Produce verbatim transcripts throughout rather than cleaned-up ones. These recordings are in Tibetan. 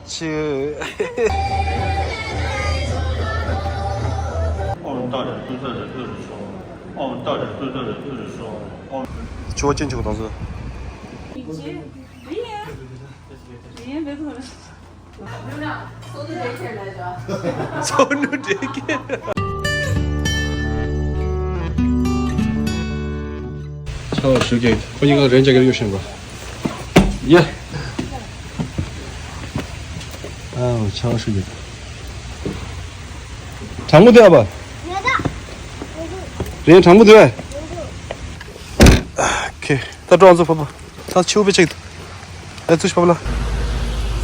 ཆུ།澳门大展注册者六十双，澳门大展注册者六十双，澳门 ཆུ་བ་ཅན་ཆུ་བ་དང་སོ། ཚོགས་འདུ་དེ་ཁྱེར་ལ་བཞག་ཚོགས་འདུ་དེ་ཁྱེར། ཆ་བ་ཞུ་གེ་ཁོ་གཉིས་ཀ་རེན་ཅག་གེར་གཡོ་བཞིན་པ། ཡ། ཨའོ་ཆ་བ་ཞུ་གེ་གྲང་མོ་དེ་ཨ་བ། རེན་གྲང་མོ་དེ་བས། ཁེ། ད་འགྲོ་ང་ཚོ་ཕ་པ། ད་ཆུ་བོ་པེ་ཆེག་ཏུ། ཨེ་ཚུ་ཤ་པ་ལ།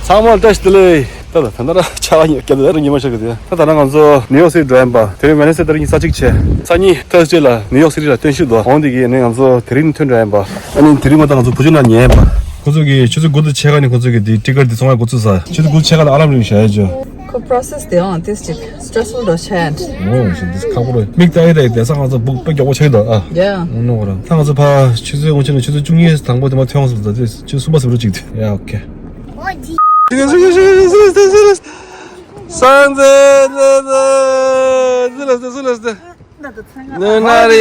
ཚང་མ་བཀྲ་ཤིས་བདེ་ལེགས། ད་ད་ད་ད་ར་ཆ་བ་ཉི་སྐྱ་ད་ར་ཉི་མ་ཤ་གི་དེ། ད་ད་ན་ང་ཚོ་ནིའུ་ཡོག་སི་ཊི་འགྲོ་ཡིན་པ། དེ་རིང་ཝེ་ནེ་སི་ཌེ་ད་རིང་གཉིས་གསར་བརྗེ་བྱས། སང་ཉིན་ཐར་སི་ཌེ་ལ་ནིའུ་ཡོག་སི་ཊི་ལ་སྟོན་ཤུགས་འདུག་འོང་དེ་གི་ནི་ང་ཚོ་དེ་རིང་ཐོན་འགྲོ་ཡིན་པ། ཨ་ནི་དེ་རིང་མ་ད་ང་ཚོ་བུ་ཆུང་ན་ཉལ་ཡིན་པ། ཁོ་ཚོ་གི་ཆུ་ཚོད་དགུ་དང་ཕྱེད་ཀ་ནས་ཁོ་ཚོ་གི་དེ་ཊི་ཀེ་ཊི་དེ་ཚོང་ཡ་འགོ་ཚུགས་ས། ཆུ་ཚོད་དགུ་ཕྱེད་ཀ་ལ་ཨ་ལམ་རིང་བྱ་ཡ་ཅོ། ཁོ་པོ་རོ་སེ་སི་དེ་ཡང་ཏིས་ཅིག་སི་ཊེ་རེ་སི་ཕུལ་འགྲོ་ཆེན། ཨོ་ཞེ་འདི་ཁག་པོ་རེད། མིག་ལྟ་ཡི་རེད་དེ་ས་ང་ཚོ་སྦུག་དཔེ་མགྱོགས་པོ་ཆགས་འདུག་ཨ། ཡ། ཨོ་ནོ་ར་ད་ང་ཚོ་ཕ་ཆུ་ཚོད་འོང་ཆེན་ན་ཆུ་ཚོད་བཅུ་གཉིས་དང་པོ་དེ་མ་ཐོན་སོང་ད་དེ་ཆུ་གསུམ་པ་ཟེར་རོ་གཅིག་དེ་ཡ་ཨོ་ཁེ། སངས་རྒྱས་ཟི་ལ་ཟི་ལ་ཟི་ལ་ཟི། ནོ་ན་རེ།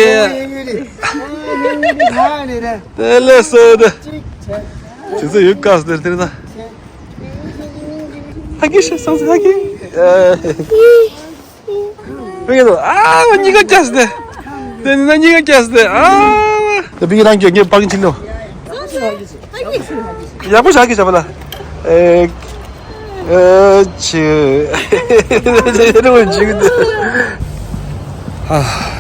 དེ་ལས་སོ་དེ། ཆུ་ཚོད་ཡོད་དཀའ་སོ་དེ་དེ་ད། ཧ་གི་ཤེས་སོང་ཧ་གི། ཨ། བི་གི་དོ་ཨ་བ་གཉིས་ཀ་སྐྱ་སོ་དེ། དེ་ནི་ན་གཉིས་ཀ་སྐྱ་སོ་དེ་ཨ་བ། དེ་བི་གི་རང་གི་ངའི་པར་ཀིང་ཕྱིན་ནོ། ཡག་པོ་བཞག་གི་བཞག་པ་ལ། ཨེ། ཨེ་ཆི། རེ་བ་འཇིག་འདུག་ཨ།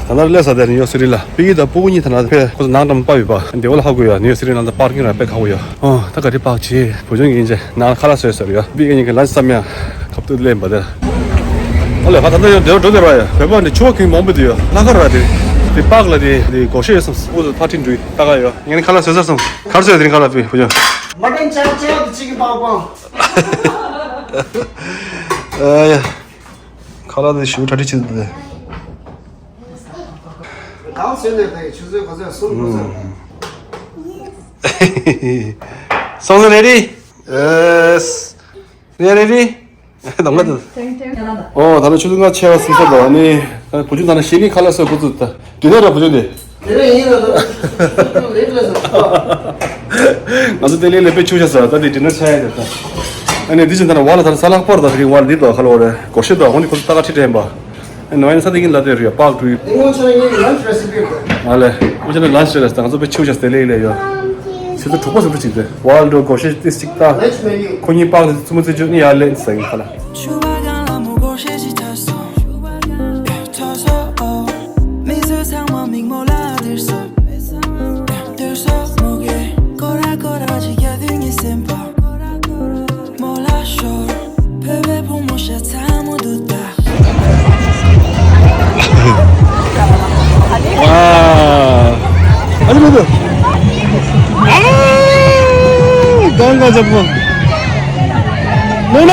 ད་ནར་ལས་ས་དེར་ནིའུ་ཡོག་སི་ཊི་ལ། བི་གི་དང་སྤུ་གུ་གཉིས་ད་ན་ཕེ་ཁོ་ཚོ་ནང་འགྲམ་པ་ཡོད་པ། འདི་བ་ལ་ཧ་གོ་ཡ་ནིའུ་ཡོག་སི་ཊི་ནང་ད་པར་ཀིང་ར་དཔེ་ཁག་པོ་ཡོད། ཨོ་ད་ག་རེ་པག་ཆེ་བུ་ཆུང་གི་ཡིན་ཅེ་ནང་ཁ་ལག་བཟོས་ཟེར་ཡོད། བི་གི་གཉིས་ཀྱི་ལ་བསམ་ཡ་ཁབ་ཏུ་ལེན་པ་དེ། ཨ་ལེ་ཧ་ད་ད་ཡོད་འདི་འགྲོ་དེ་ར་ཡ་བོད་པ་འདི་ཆུ་བ་གིན་མང་པོ་དེ་ཡོད་ལྷ་ཁ་ར་དེ། དེ་པག་ལ་དེ་དེ་གོ་ཤེས་སམ་སྤུ་གུ་ཕ་ཏིན་འགྲུས་ལྟ་ག་ཡོད། ངས་ནི་ཁ་ལག་བཟོས་ཟེར་སམ་ཁར་བཟོས་དེ་ནི་ཁ་ལག་བི་བུ་ཆུང་། མ་ཏན་ཆ་ཆ་དུ་ཅིག་གི་པག་པག་ཨ་ཡ། ཁ་ལག་དེ་ཞུ་གྲ་སྒྲིག་བྱེད་དེ། གང་བཟོས་ནས་དེ་ཆུ་ཚོད་ག་ཚོད་གསུམ་ག་ཚོད། སོང་ཟེར་རེ་རེ། ཨེས། རེ་རེ་རེ། དང་ག་དེ། ཨོ་ད་ནི་ཆུ་ཚོད་ལྔ་ཆེ་བ་སུམ་ས་དང་ནི། བུ་ཆུང་ད་ནི་ཤེས་ཀྱི་ཁ་ལག་བཟོས་འགོ་བཙུགས་ད། དེ་ནས་ར་བུ་ཆུང་དེ། དེ་རིང་ཡིན་ལ་ད། ང་ཚོ་དེ་ལས་ལས་པའི་ཆུ་ཤ་ཟ་ད་དེ་དེ་ན་ཆ་ཡ་དེ་ད། ཨ་ནི་འདི་བཞིན་ད་ན་བ་ལ་ད་ས་ལྷག་པར་ད་དེ་རིང་བ་ལ་འདི་དོ་ཁ་ལོ་རེ་གོ་ཤེས་དོ་འོ་ནི་ཁོ་ཚོ་ལྟ་ག་ཁྲིད་དྲན་པ། ཨ་ནི་བ་ཡིན་ས་དེ་ཡིན་ལ་དེ་རེ་པག་ཏུ་ཡིན། དེ་སྔོན་ཆད་ངའི་ལན་ཆི་རེ་སི་པི་རེད། ཨ་ལེ་འོ་ཅི་ན་ལན་ཆི་རེ་སི་ད་ང་ཚོ་པའི་ཆུ་ཤ་དེ་ལས་ལས་ཡོད། ཆུ་ཚོད་དྲུག་པ་སུ་ཚོད་ཅིག་དེ་བ་ལ་འགྲོ་གོ་ཤེས་ཏིས་ཅིག་ད། ཁོ་གཉིས་པག་དེ་ཙུམ་ཙི་ཅུ་ནི་ཡ་ལེ་ས་ཡིན་ཁ་ལ། ཆུ་བ་གང་ལ་མོ་གོ་ཤེས་ཤིག་ཆ་སོང་། ཐོ་སོ་ཨོ། མི་ཚོ་ཚང་མ་མིག་མོ་ལ་དིར་སོ། དིར་སོ་མོ་གེ་ཀོ་ར་ཀོ་ར་ཅིག་ཡ་དུས་ངའི་སེམས་པ། མོ་ལ་ཤོར་བོད་པའི་བུ་མོ་ཤ་ཚ་མོ་དུ་ད། ཨ་ནི་མོ་དུ། ཨ་གང་གང་ཅག་པོ། མོ་ན།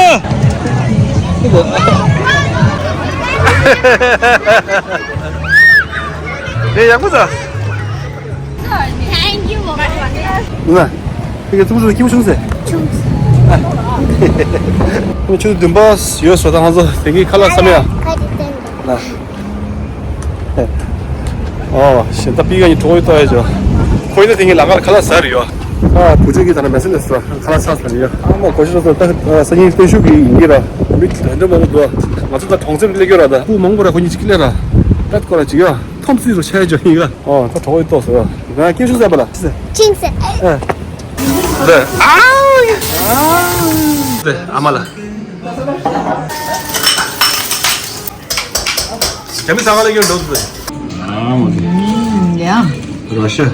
དེ་ཡག་པོ་ཟ། Thank you, Mama. ང་། དེ་ག་ཙུམ་ཙུམ་སྐྱིད་པོ་བྱུང་ཟེར། བྱུང་། ཨ། ཁོང་ཆུ་ཚོད་བདུན་པ་ཡོད་སོ་ད་ང་ཚོ་དེང་གི་ཁ་ལག་བསམ་ཡ། ཁ་ཅིག་བསྟན་ན། ཨོ་ཞེ་ད་པི་ག་ཡི་གྲོགས་ཡོད་ཏོ་ཡ་ཅོ། ཁོ་ཡི་ད་དེང་གི་ལ་ཁར་ཁ་ལག་ཟ་རེ་ཡོད། ཨ་བུ་ཆུང་གི་ད་ན་མེ་སེ་ལེ་སོ་ཁ་ལག་ཟ་ཟ་རེ་ཡོད། ཨ་མ་གོ་ཤི་རོ་སོ་ད་སང་ཉིན་སྟོན་ཤུགས་ཀྱི་ཡིན་གྱི་ར། མི་དོན་དུ་མང་པོ་འདུག་ང་ཚོ་ད་གྲོང་གསེབ་སླེབས་ཡོད་ར་ད། སྤུ་མང་པོ་ར་ཁོ་གཉིས་ཅིག་སླེབས་ར། ད་ཁོ་ར་ཅིག་ཡོད། ཐོམ་སི་རུ་ཆ་ཡ་ཅོ་ཡིན་ག་ཨོ་ད་གྲོགས་ཡོད་ཏོ་སོ། ང་སྐྱིད་ཤུགས་ཟ་བ་ལ། ཅིང་སེ། ཨ། འདི། ཨ། འདི་ཨ་མ་ལ། རྒྱ་མི་ས་ག་ལ་ཡོད་འགྲོ་འདུག་ཨ་མ་ལ། ཡ། རོ་ཤ།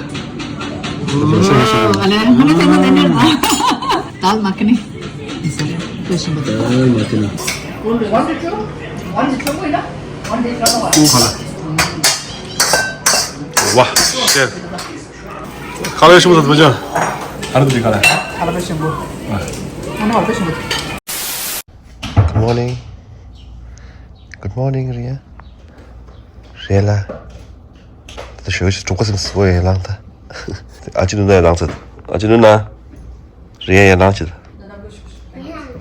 རོ་ཤ་རོ་ཤ། ཨ་ལེ། ཧ་ལེ་ཐེངས་མ་དེ་ནས་ད། དཱལ་མ་ཁི་ནི། དཱལ་མ་ཁི་ནི། ཨུ་ཁ་ལ། ཝ། ཤེ། ཁ་ལག་ཞིམ་པོ་ཟ་ཐུབ་ཅང་། ཨ་ར་འདི་ཁ་ལག་ཁ་ལག་ཞིམ་པོ། ཨ་ནི་ཨ་ར་ཞིམ་པོ། Good morning. Good morning, Ria. རེད་ལ། ད་ཞོ་ཞིག་གྲོགས་པོ་སེམས་སུ་ཡང་ལངས་ད། ཨ་ཅི་ནུ་ན་ཡང་ལངས་ཚར། ཨ་ཅི་ནུ་ན། རེད་ཡང་ལངས་ཅི།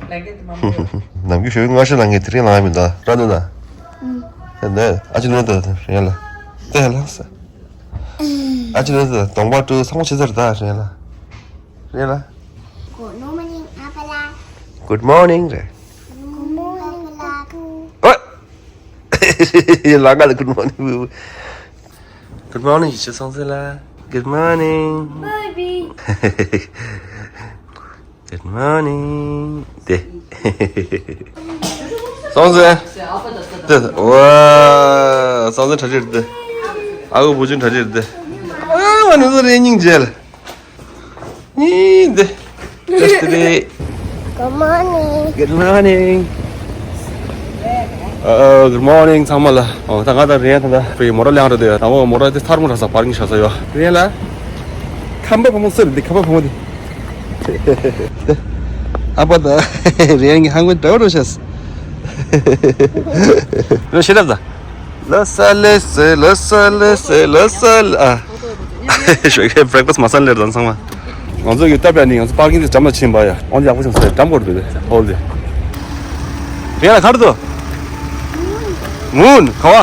ནམ་རྒྱུན་ཞོགས་པའི་སྔ་ཞོགས་ལངས་མཁན་དེ་རིང་ལངས་ཡ་མིན་ད་ར་ནོ་ན། ཨ་ཅི་ནོ་ད་རེད་ལ། ལྟོས་ལ་ས། ཨ་ཅི་ནོ་ད་གདོང་པ་སྤྲུག་ཚང་མ་ཆེ་ཚར་ད་རེད་ལ། རེད་ལ། Good morning, Apala. Good morning རེད། Good morning, Apala. ཨ། ལ་ང་ལ་good morning། Good morning ཞིག་སོང་ཟེར་ལ། Good morning. Baby. Good morning དེ། སོང་ཟེར། དེ། ཝ། སོང་ཟེར་གྲ་སྒྲིག་དེ། ཨ་ཁུ་བུ་ཆུང་གྲ་སྒྲིག་དེ། ཨ་མ་ནི་ཚོ་རེ་སྙིང་རྗེ་ལ། ནི་འདི། Just today. Good morning. Good morning. ཨ། Good morning ཚང་མ་ལ། ཨོ་ད་ང་དང་རེན་ད་ད་བའི་མོ་ར་ལེང་ར་དེ་ད་མོ་མོ་ར་དེ་ཐར་མོ་ར་ས་པར་ཀིང་ཤ་ས་ཡོ། རེན་ལ། ཁམ་པ་བུ་མོ་སུ་རེད་འདི་ཁམ་པ་བུ་མོ་དེ། ཨ་པ་ད། རེན་གི་ཧང་གོ་འདྲ་བོ་རོ་ཤ་ས། རོ་ཤེ་རབ་ད། ལ་ས་ལེ་སེ་ལ་ས་ལེ་སེ་ལ་ས་ལ་ཨ། ཞོགས་ཀས་བྲེག་ཕ་སི་མ་ས་ལེར་དང་ཚང་མ། ང་ཚོ་གི་སྟབས་ཡག་ནི་ང་ཚོ་པར་ཀིང་དེ་འགྲམ་ལ་ཕྱིན་པ་ཡ། འོན་ཏེ་ཡག་པོ་བྱུང་ས་འགྲམ་སྐོར་དུ་ཧོལ་དེ། རེད་ལ་གར་དུ། མུན་ག་བ།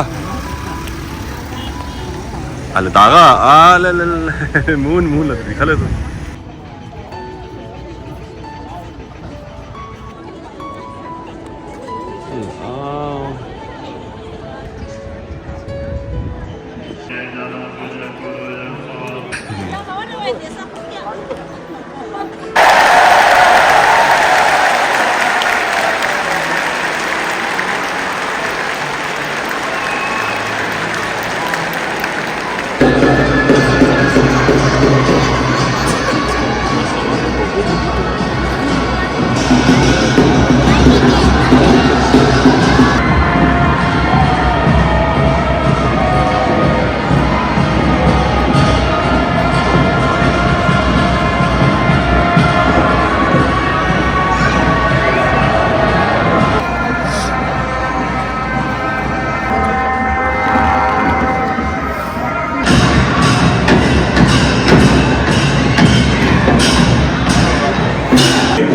ཨ་ལེ་ད་ག་ཨ་ལེ་ལེ་ལེ་མུན་མུན་ལ་དེ་ག་ལེ་དུ།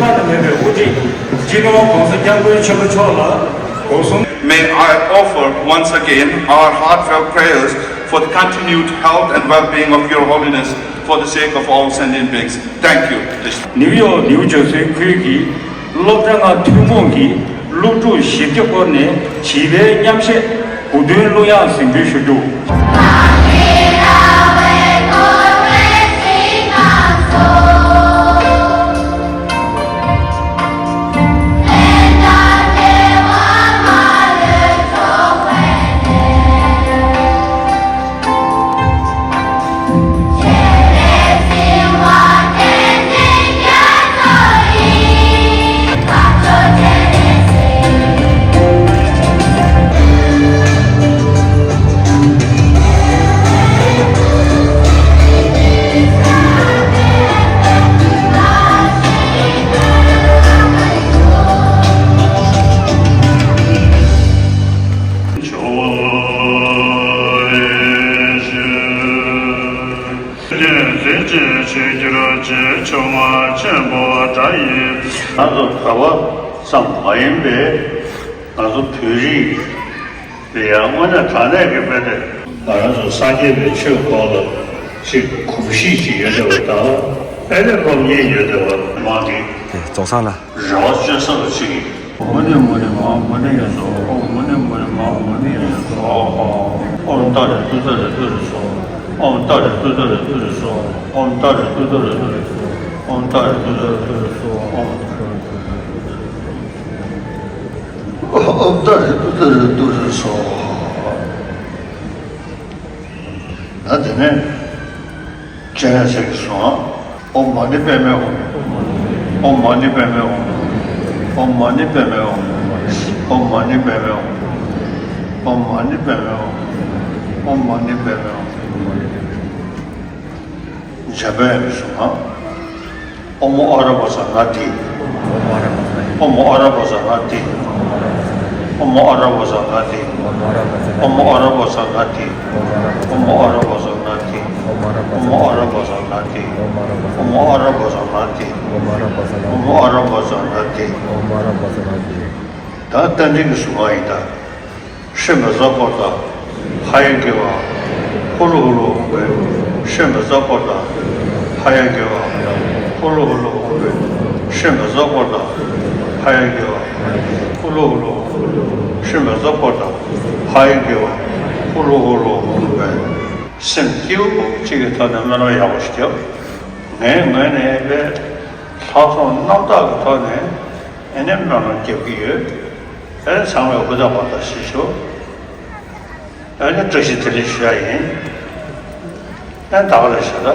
ལྷ་དང་མེད་པའི་དབུ་ཁྲིད་སྤྱི་ནོར་༸གོང་ས་༸སྐྱབས་མགོན་ཆེན་པོ་མཆོག་ལ་སྒོ་གསུམ། May I offer once again our heartfelt prayers for the continued health and well-being of Your Holiness for the sake of all sentient beings. Thank you. ནིའུ་ཡོག་ནིའུ་ཇར་སི་ཁུལ་གྱི་སློབ་གྲྭ་ལྔ་ཐུན་མོང་གི་སློབ་ཕྲུག་བཞི་བརྒྱ་སྐོར་ནས་བྱིས་པའི་མཉམ་གཞས་གོ་སྟོན་གླུ་དབྱངས་གཟིགས་འབུལ་ཞུ་རྒྱུ། ང་ཚོ་བོད་པ་ཙམ་མ་ཡིན་པའི་ང་ཚོ་བོད་རིགས་དེ་ཡང་དངོས་གནས་དྲང་གནས་ཀྱི་དཔེ་དེ། ང་རང་ཚོ་སངས་རྒྱས་པའི་ཆོས་སྐོར་ལ་ཅིག་གོམས་གཤིས་ཤིག་ཡོད་བསྡད་པ་དང་དཔེ་ལེགས་སློབ་གཉེར་ཡོད་བསྡད་པ་མང་གི། དེ་རྫོགས་སངས་ལ། རེ་བ་བཅོལ་ས་ལ་ཅིག་ཡིན། མུ་ནེ་མུ་ནེ་མ་མུ་ནེ་ཡ་སོ། ཨོཾ་མུ་ནེ་མུ་ནེ་མ་མུ་ནེ་ཡ་སོ། ཨོཾ་ཏཱ་རེ་ཏུཏྟཱ་རེ་ཏུ་རེ་སྭཱ་ཧཱ། ཨོཾ་ཏཱ་རེ་ཏུཏྟཱ་རེ་ཏུ་རེ་སྭཱ་ཧཱ། ཨོཾ་ཏཱ་རེ་ཏུཏྟཱ་རེ་ཏུ་རེ་སྭཱ་ཧཱ། ཨོཾ་ཏཱ་རེ་ཏུཏྟཱ་རེ་ཏུ་རེ་སྭཱ་ཧཱ། ཨོཾ་ཏཱ་རེ་ཏུཏྟཱ་རེ་ཏུ་རེ་སྭཱ་ཧཱ། ད་དེ་ནས་སྤྱན་རས་གཟིགས་ཀྱིས་གསུངས། ཨོཾ་མ་ཎི་པདྨེ་ཧཱུྃ། ཨོཾ་མ་ཎི་པདྨེ་ཧཱུྃ། ཨོཾ་མ་ཎི་པདྨེ་ཧཱུྃ། ཨོཾ་མ་ཎི་པདྨེ་ཧཱུྃ། ཨོཾ་མ་ཎི་པདྨེ་ཧཱུྃ། ཨོཾ་མ་ཎི་པདྨེ་ཧཱུྃ། འཇམ་དཔལ་དབྱངས་ཀྱིས་གསུངས། ཨོཾ་ཨ་ར་པ་ཙ་ན་དྷཱིཿ། ཨོཾ་ཨ་ར་པ་ཙ་ན་དྷཱིཿ། ཨོཾ་ཨ་ར་པ་ཙ་ན་དྷཱིཿ། ཨོཾ་ཨ་ར་པ་ཙ་ན་དྷཱིཿ། ཨོཾ་ཨ་ར་པ་ཙ་ན་དྷཱིཿ། ཨོཾ་ཨ་ར་པ་ས་ན་ཏི། ཨོཾ་ཨ་ར་པ་ས་ན་ཏི། ཨོཾ་ཨ་ར་པ་ས་ན་ཏི། ཨོཾ་ཨ་ར་པ་ས་ན་ཏི། ཨོཾ་ཨ་ར་པ་ས་ན་ཏི། ཨོཾ་ཨ་ར་པ་ས་ན་ཏི། ད་རྟ་མགྲིན་གྱི་གཟུངས་སྔགས་ཡིན་ད། ཧྲཱིཿབ་ཛཿཀོ་ཏ། ཧ་ཡ་གི་ཝ། ཧུ་ལུ་ཧུ་ལུ་ཧཱུྃ་ཕཊ། ཧྲཱིཿབ་ཛཿཀོ་ཏ། ཧ་ཡ་གི་ཝ། ཧུ་ལུ་ཧུ་ལུ་ཧཱུྃ་ཕཊ། ཧྲཱིཿབ་ཛཿཀོ་ཏ། ཧ་ཡ་གི་ཝ། ཧུ་ལུ་ཧུ་ལུ་ཧཱུྃ་ཕཊ། ཧྲཱིཿབ་ཛཿཀོ་ཏ། ཧ་ཡ་གི་ཝ། ཧུ་ལུ་ཧུ་ལུ་ཧཱུྃ་ཕཊ། སེམས་སྐྱིད་པོ་གཅིག་གི་ཐོག་ནས་སྨོན་ལམ་ཡག་པོ་ཞིག་རྒྱབ། ངའི་ངོས་ནས་ཡིན་པའི་ལྷག་བསམ་རྣམ་དག་གི་ཐོག་ནས་ཨ་ནི་སྨོན་ལམ་རྒྱབ་ཀྱི་ཡོད། ཨ་ནི་ཚང་མས་ཧུར་ཐག་འབད་ཐག་བྱེད་ཤོག་ཨ་ནི་བཀྲ་ཤིས་བདེ་ལེགས་ཞུ་ཡ་ཡིན། ཨ་ནི་ད་ག་རང་ཞུ་ད།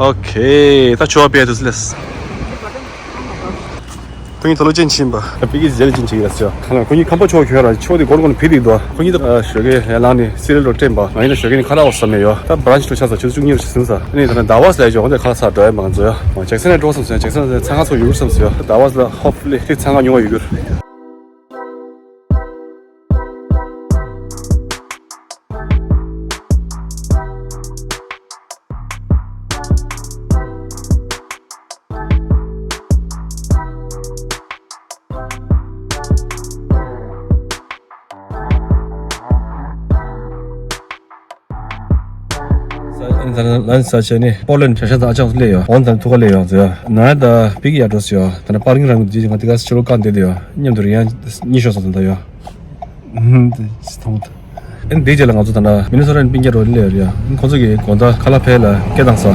ཨོ་ཁེ། ད་ཆོ་བ་པས་དུས་ལེས། ཁོ་གཉིས་ཐོ་ལོ་ཅན་ཕྱིན་པ། ད་པི་ཀི་ཟེར་ཅན་ཅིག་ཡོད་ཟེར། ཁོ་གཉིས་ཁམས་པ་ཕྱོགས་ཁྱོད་ར་ཕྱོགས་དེ་སྒོར་སྒོར་ཕི་དེ་འདུག་ཁོ་གཉིས་ད་ཞོགས་ཀས་ཡར་ལངས་ནས་སི་རེལ་རོ་སྤྲད་པ། ང་ཡིན་ན་ཞོགས་ཀས་ནས་ཁ་ལག་འོ་ཟ་མེད་ཡོད། ད་བྷ་རན་ཆི་ལོ་ཆ་ཚ་ཆུ་ཚོད་བཅུ་གཉིས་རུ་ཞིག་ཟིན་ས། ཨ་ནི་ད་ནི་ཟླ་བ་ཟེར་ཡ་ཅོག་འདི་ཁ་ལག་ཟ་འགྲོ་ཡ་མང་ཚོ་ཡ། ཇེག་སན་ལ་འགྲོ་བསམ་སོང་། ཇེག་སན་ཚང་ཁ་ཚོ་ཡོད་བསམ་སོང་ཡ། ཟླ་བ་ལ་ཧོབ་ལི་ཁྲིག་ཚང་ཁ་ཉུང་བ་ཡོད་རྒྱུ། ལན་ས་ཆ་ནི་པོ་ལན་ཤ་ཤ་དང་ཨ་ཅག་སླེབས་ཡོད། འོན་ཙམ་ཐུག་ག་སླེབས་ཡོང་ཟེར། ནའི་ད་པིག་ཡར་འགྲོ་ཟེར་ཡོད། ད་ནི་པར་ཀིང་རང་གི་ང་དེ་ག་ཕྱི་ལོགས་བཀག་བསྡད་དེ་ཡོད། མཉམ་དུ་རིང་ཡང་གཉིད་ཤོར་སོང་ད་ཡོད། ཨ་འདི་ཅི་ཐོང་ད། ཨ་འདི་རྗེས་ལ་ང་ཚོ་ད་ནི་མི་ནི་སོ་ཊ་ནས་སྤུན་ཀྱག་རོ་སླེབས་ཡོད་རེད་ཡ། ཨ་ཁོང་ཚོ་གི་དགོང་དག་ཁ་ལག་ཕལ་ལ་སྐད་བཏང་ས། ཨ་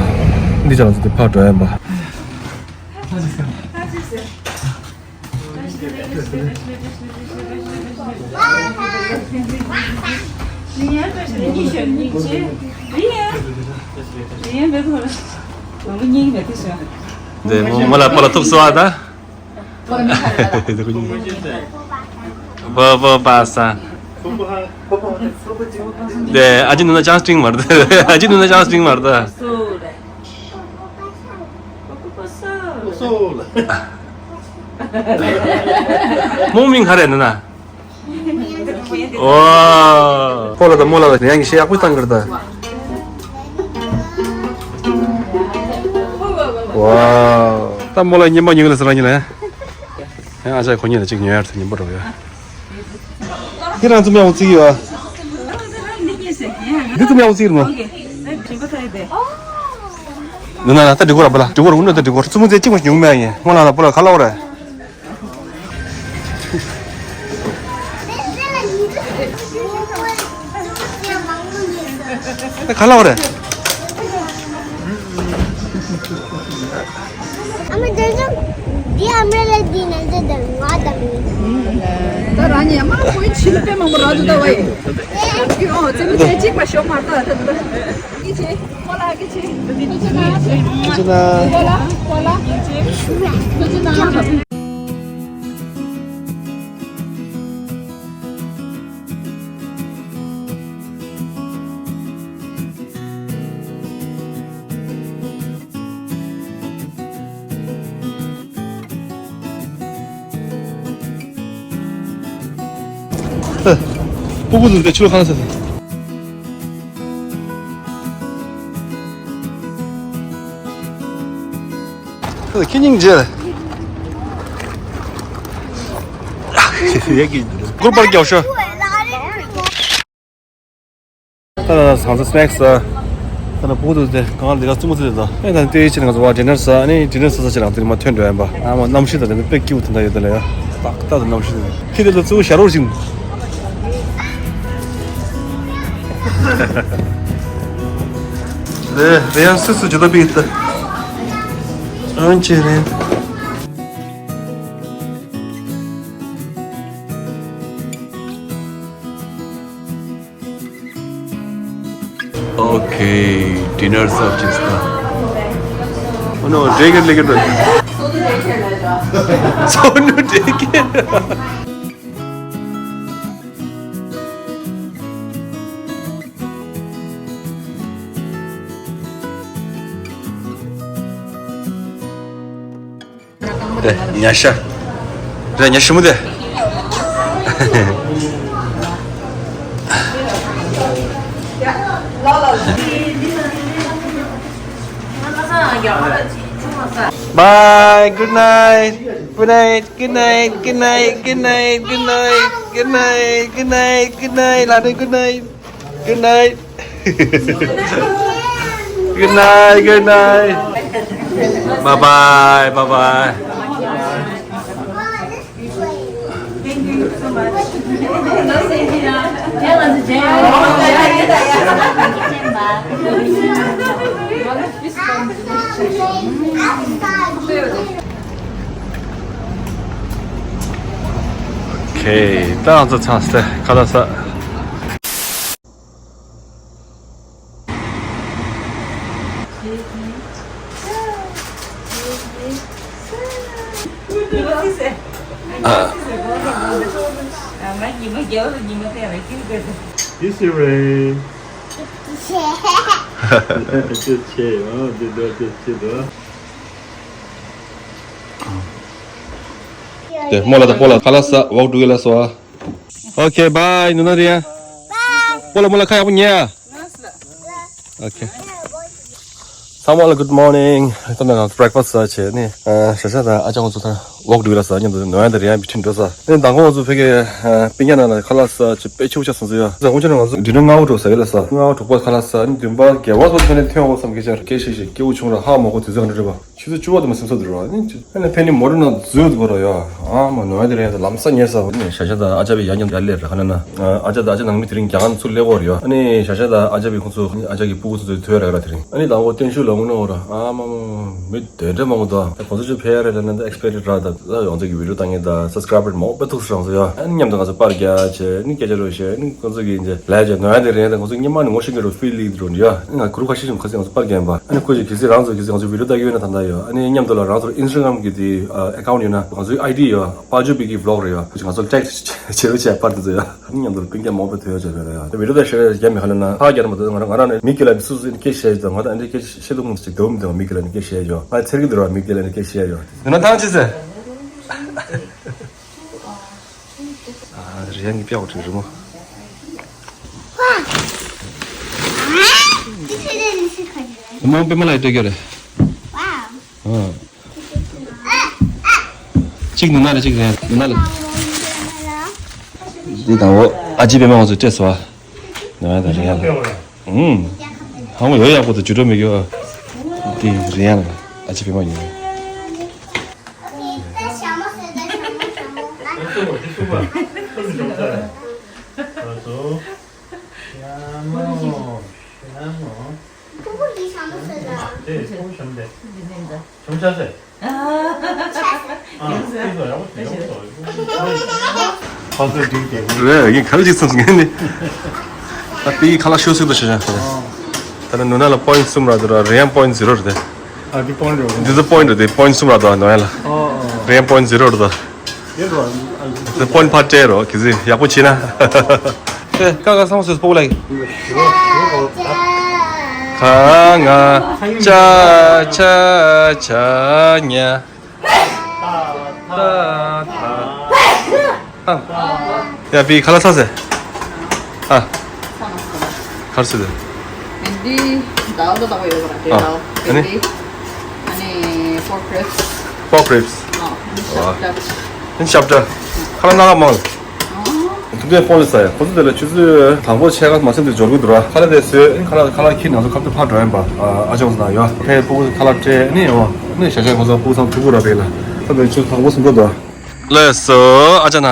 འདི་རྗེས་ལ་ང་ཚོ་དེ་ཕར་འགྲོ་ཡ་ཡིན་པ། འདི་མོ་མོ་ལ་པོ་ལ་ཐུག་སོང་ཨ་ད། བོ་བོ་པ་ས། འདི་ཨ་ཅི་ནུ་ན་ཅང་སྤྲིང་མར་ད། ཨ་ཅི་ནུ་ན་ཅང་སྤྲིང་མར་ད། མོ་མིང་ག་རེ་ནུ་ན། ཨོ། ཕོ་ལ་དང་མོ་ལ་དང་ཡང་གི་ཤེས་ཡག་པོ་བཏང་གི་རེད་ད། ཝའོ། ད་མོ་ལ་ཉན་པ་ཉོན་གི་ལ་ཟེར་ར་ཉིན་ལ། ཡང་ཨ་ཅག་ཁོ་གཉིས་ལ་གཅིག་ཉོ་ཡར་ཐུག་ཉན་པ་འགྲོ་ཡ། ཁྱེད་རང་ཚོ་མེད་འོང་ཙིག་ཡོད། འདི་ཚོ་མེད་འོང་ཙིག་རེད་མོ། ནུ་ན་ན་ད་འགྲིག་གོ་ར་པ་ལ་འགྲིག་གོ་ར་འུ་ན་ད་འགྲིག་གོ་ར་ཙུ་མོ་ཙེ་གཅིག་མ་ཉུང་མེད་ཡིན་མོ་ལ་ན་པ་ལ་ཁ་ལོ་ར། ད་ག་ལ་བ་རེད། ཨ་མ་དེ་ཚོ་འདི་ཨ་མ་ལ་འདི་ན་འདི་དང་ང་དང་། ད་རང་ཉིད་ཨ་མ་ཁོའི་ཕྱི་ལ་དཔེ་མང་པོ་རག་འདུག་ད་བ་ཡིན། ཨོ་ཙེ་མི་ཚེ་གཅིག་པ་ཤོག་མ་ད་ད་ད། ཨི་ཆེ། ཁོ་ལ་ཨི་ཆེ། ཨི་ཆེ་ན། ཁོ་ལ་ཁོ་ལ་ཨི་ཆེ། ཨི་ཆེ་ན། སྤུ་གུ་ཚོ་འདི་ཕྱི་ལོགས་ཁང་ཟེར། ཁྱེད་སྙིང་རྗེ། ཡ་གི་གུར་པར་རྒྱག་ཤོག་ད་ལ་ཟངས་ས་སི་ནེག་སི། ད་ལ་བུ་དུ་དེ་གང་ལ་དེ་ག་བཙུན་མོ་ཚོ་དེ་དང་ཨེ་ད་ལྟའི་ཆེད་ང་ཚོ་བ་ཌི་ནར་ཟ། ཨ་ནི་ཌི་ནར་ཟ་ས་ཆེད་ང་ཚོ་མ་ཐོན་འགྲོ་ཡིན་པ། ཨ་མ་གནམ་གཤིས་དང་དེ་ཚོ་དཔེ་སྐྱིད་པོ་དེ་འདྲ་ཡོད་དེ་ལ་ཡ། ཏག་ཏག་ཏུ་གནམ་གཤིས་དེ་ཁྱེད་དེ་ལ་གཙོ་བོ་ཞྭ་རོགས་ཤིག་རེད་རེད། ཡང་སུ་སུ་ཇི་ལྟ་བི་ད་ཨང་ཆེ་རེད། Okay, dinner serve བྱས་སོང་། Oh no, daycare ལས་ཀྱི་འགྲོ། སོ་ནུ་daycare། དེ་ཉ་ཤ། དེ་ཉ་ཤ་མོ་དེ། Bye, good night. Good night, good night, good night, good night, good night, good night, good night, good night, good night. Good night. Good night, good night. Bye bye, bye bye. Thank you so much. Okay, ད་ང་ཚོ་ཚང་སྟེ་ཁ་ལག་ཟ། This is Ray. Just say, oh, did that just say that? དེ་མོ་ལ་ད་པོ་ལ་ཁ་ལག་ཟ། walk together ཟ། Okay, bye. ནུ་ན་རེ་ཡ། པོ་ལ་མོ་ལ་ཁ་ཡག་པོ་ཉལ་ཡ། Okay. ཚང་མ་ལ་good morning. ད་ནི་ང་breakfast ཟ་བྱས་ནི་ཨ་ཞྭ་ཞྭ་དང་ཨ་ཅག་ཁོང་ཚོ་ད་walk འགྲོ་གི་ལ་ཟ། མཉམ་དུ་ནོར་ཡ་དང་རེ་ཡ་བི་ཁྲིན་འགྲོ་ཟ། ནི་མདང་དགོང་ང་ཚོ་ཕ་གི་ཨ་སྤུན་ཀྱག་ནང་ལ་ཁ་ལག་ཟ་བྱས་དཔེ་ཆེ་པོ་ཆགས་སོང་ཟེར་ཡ། ཟ་ཁོང་ཚོ་ནི་ང་ཚོ་dinner སྔ་པོ་འགྲོ་ཟ་གི་ལ་ཟ། སྔ་པོ་གྲོགས་པོ་ཁ་ལག་ཟ། ནི་བདུན་པ་བརྒྱད་པ་སོགས་ཕ་ནི་ཐོན་འོང་བསམ་གི་ཆར་སྐད་ཤིག་ཤིག་སྐྱིད་པོ་བྱུང་ར། ཧ་མ་གོ་དུས་ཚོད་ག་འདྲ་རེད་པ། ཆུ་ཚོད་བཅུ་པ་དུ་མ་སེམས་གསོ་དུ་རོ། ཨ་ནི་ཕན་ནི་མོ་ཊ་ནང་འཛུལ་དུ་གོ་རོ་ཡ། ཨ་མ་ནོར་དེ་རེད། ལམ་སང་ཉལ་ས་བོ་ནི་ཞྭ་ཞྭ་དང་ཨ་ཅག་པའི་ཡ་མཉམ་ཡར་སླེབས་ར། ཁ་ན་ན་ཨ་ཅག་དང་ཨ་ཅག་ནང་མི་དེ་རིང་རྒྱ་གར་ཚུར་སླེབས་ཀྱི་ཡོད་རེད་ཡ། ཨ་ནི་ཞྭ་ཞྭ་དང་ཨ་ཅག་པའི་ཁོང་ཚོ་ཨ་ཅག་གི་སྤུ་གུ་ཚོ་ཚོ་ཐོས་ར་ར་དེ་རིང་། ཨ་ནི་དང་པོ་བརྟན་བཞུགས་ལ་དངོས་གནས་འོ་ར། ཨ་མ་མ་མི་དེ་འདྲ་མང་པོ་འདུག་ད་ཁོང་ཚོ་ཅིག་ཕེབས་ཡ་རེད་ལབ་ན་ད་expected ར། ད་ད་ཡོངས་རྫོགས་ཀྱི་video ལྟ་མཁན་དང་subscriber མང་པོ་ཐུག་སོང་ཟེར་ཡ། ཨ་ནི་མཉམ་དུ་ང་ཚོ་པར་རྒྱག་བྱས་ནི་སྐད་ཆ་རོ་བཤད་ནི་ཁོང་ཚོ་གི་འདི་ལས་བྱས་ནོར་དེ་རེད། ད་ཁོང་ཚོ་སྙེ་མ་ནི་ངོ་ཤེས་ཀྱི་རོ་feel ལི་འགྲོ་འདི་ཡ། ང་group ཁ་ཤས་ཤིག་ཁ་སང་ང་ཚོ་པར་རྒྱག་པ། ཨ་ནི་ཁོ་ཅིག་གལ་སྲིད་རང་ཚོ་གལ་སྲིད་ང་ཚོ་video ལྟ་གི་ཡོད་ན་ད་ལྟ་ཡོད། ཨ་ནི་མཉམ་དུ་ལ་རང་ཚོར་Instagram གི་དེ་account ཡོད་ན་ང་ཚོའི་ID ཡོད། པ་ཇོ་བི་གི་vlog རེད་ཡོད། ཁོ་ཅིག་ང་ཚོར tag བྱེད་རོགས་བྱས་པར་དེ་ཚོ་ཡ། ཨ་ནི་མཉམ་དུ་ལ་སྤུན་ཀྱག་མང་པོ་ཐོས་ཡོད་བྱས་པ་རེད་ཡ། video ད་ཤེར་རྒྱག་མི་ཁ་ལ་ན་ཧ་རྒྱག་ན་མ་ཐོས། ང་རང་ང་རང་ནས་མི་སྐད་ལ་སུ་སུ་སྐད་བཤད་ཡོད། ང་ད་ཨ་འདྲའི་སྐད་བཤད་ཐུབ་མི་ཅིག་འདུག་མི་འདུག་མི་སྐད་ལ་ནི་སྐད་བཤད་ཡོད། ང་ཚེར་གི་འདུག་ར། མི་སྐད་ལ་ནི་སྐད་བཤད་ཡོད། འདི་ན་ཐང་ཆད་ཟེར། ཨ་རེ་ཡ་ངའི་ཕྱག་འཁྲིད་རི་མོ། རི་མོ་པད་མ་ལགས་སྤྲད་རྒྱུ་རེད། ཨ། གཅིག་ནུ་ན་ལ་གཅིག་རེད། ནུ་ན་ལ། འདི་དང་འོ་ཨ་ཅེ་པད་མ་ང་ཚོས་སྤྲད་སོང་ཨ། ནུ་ན་དང་རེ་ཡ་ལ། ཨུམ། ཧ་མོ་ཡོད་ཡག་པོ་དང་ཇུས་འགྲོ་མི་དགོས་ཨ། འདི་རེ་ཡ་ལ་ཨ་ཅེ་པད་མ་ཡོད། རེད། ཡིན་ག་རེ་ཅིག་སོང་ངས་ནི། ད་དེའི་ཁ་ལག་ཤོར་སྲིད་དོ་ཞེས་བྱ། ད་ནི་ནུ་ན་ལ་point གསུམ་རག་འདུག་ར། རེ་ཡང་point zero རེད་དེ། ཨ་འདི་point རེད། འདི་ཚོ་point རེད་དེ། point གསུམ་རག་འདུག་ནོ་ཡ་ལ། ཨོ་ཨོ། རེ་ཡང་point zero རེད་དོ། དེ་རོ་ཨ་འདི་point ཕར་སྤྲད་རོགས་གི་ཟིག་ཡག་པོ་བྱས་ན། ཨེ་ཀ་ཀ་སང་སོས་སྤོག་ལ་ཡིན། ཁ་ང་ཅ་ཆ་ཆ་ཉ། ད་ད་ཨ། ཡ་བི་ཁ་ལག་ཟ་ཟེར། ཨ། ཁར་སི་དེ། འདི་ཟླ་བ་ཟླ་བ་ཡོད་པ་རེད། ཨ། ཨ་ནི། འདི། ཨ་ནི་pork ribs། pork ribs། ཨ། འདི་ཤབ་ཏ། ཨ་ནི་ཤབ་ཏ། ཁ་ལག་སྣ་ཁ་མང་། ཨ། ཐུག་པའི་ཕོན་ལ་ཟ་ཡ། ཁོ་ཚོ་དེ་ལ་ཆུ་ཚོད་དང་པོ་ཕྱེད་ཀ་མ་ཟིན་དུ་འབྱོར་གི་འདུག་ར། ཁ་ལག་དེ་ཟོས། ཨ་ནི་ཁ་ལག་ཁ་ལག་ཁྱེར་ང་ཚོ་ཁ་ཐུག་ཕར་འགྲོ་ཡིན་པ། ཨ་ཅོག་ཟ་ན་ཡོད། ཕའི་སྤུ་གུ་ཁ་ལག་སྤྲད། ཨ་ནི་ཡོང་། ཨ་ནི་ཞག་ཞག་ཁོ་ཚོ་སྤུ་གུ་ཚང་ཐུག་གི་ར་བས་ལ། ཁ་ཚོ་ཆུ་ཚོད་དང་པོ་ཟིན་འགྲོ་འདུག་ལགས་སོ། ཨ་ཅག་ན།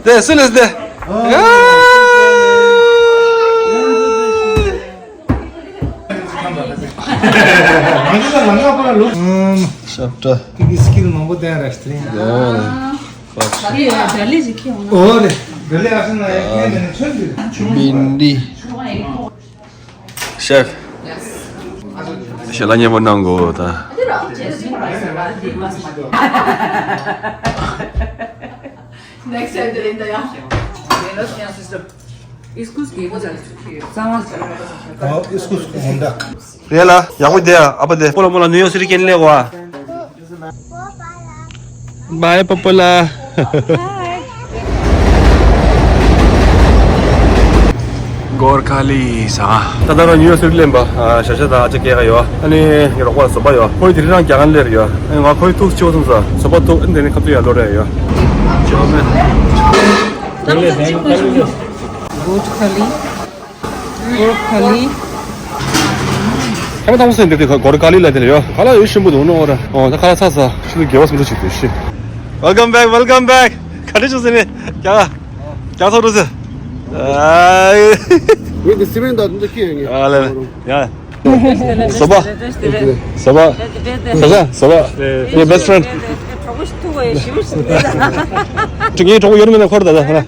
དེ་སུ་ལས་དེ། ཤབ་ཏ། ཏིག་སི་ཀིལ་མང་པོ་ལྡན་ར་སྟེ། ཨོ་རེད། བིན་དི། ཤེཕ། ཞལ་ལག་མཉེས་པོ་གནང་དགོས་ད། Next time, Delinda, yeah. རེད་ལ། ཡག་པོ་བསྡད་ཨ་ཕ་དེ། སྤོ་ལགས་སྨོ་ལགས། ནིའུ་ཡོག་སི་ཊི་སྐད་ནས་སླེབས་པ། Bye, Popola. གོར་ཁ་ལི་ས། ད་ལྟ་རང་ནིའུ་ཡོག་སི་ཊི་སླེབས་པ། ཨ། ཞ་ཞ་དང་ཨ་ཅག་སྐྱེས་ཀ་ཡོད། ཨ་ནི་ངའི་རོགས་པ་ལ་བཟོ་པ་ཡོད། ཁོ་དེ་རིང་རང་རྒྱ་གར་སླེབས་ཡོད། ཨ་ནི་ང་ཁོའི་ཐུགས་ཆེ་བོ་སོང་ཙང་བཟོ་པ་ཐུག་ཨ་ནི་དེ་ནི་ཁ་ཐུག་ཡར་ལོག་རེད་ཡོད། གོར་ཁ་ལི། གོར་ཁ་ལི། ཁ་ལག་དང་པོ་སེ་འདི་དེ་གོར་ཁ་ལི་ལ་དེ་ལ་ཡོད། ཁ་ལག་ཡོད་ཤིན་པོ་འདུག་ནོ་ར། ཨོ་ད་ཁ་ལག་ཚ་ཚ་ཤིན་ཏུ་དགེ་བ་སུ་འགྲོ་ཞིག་དེ་ཤི། Welcome back, welcome back. ག་འདྲ་བྱུང་ཟེར་ནས་རྒྱ་རྒྱ་ཚོ་རུ་ཟེར། ཨ་ཡེ་དེ་སི་མེན་ད་འདི་ཁྱེད་ཡོད་ངེས། ཨ་ལེ་ཡ། བཟོ་པ། བཟོ་པ། ཁ་ཤ་བཟོ་པ། ངའི་best friend། གྲོགས་པོ་ཞིག་ཐུག་པ་ཡོད་ཞིབ་ཞིབ་ངའི་གྲོགས་པོ་ཡོད་མེད་ན་འཁོར་ད་ད་ཧ་ན།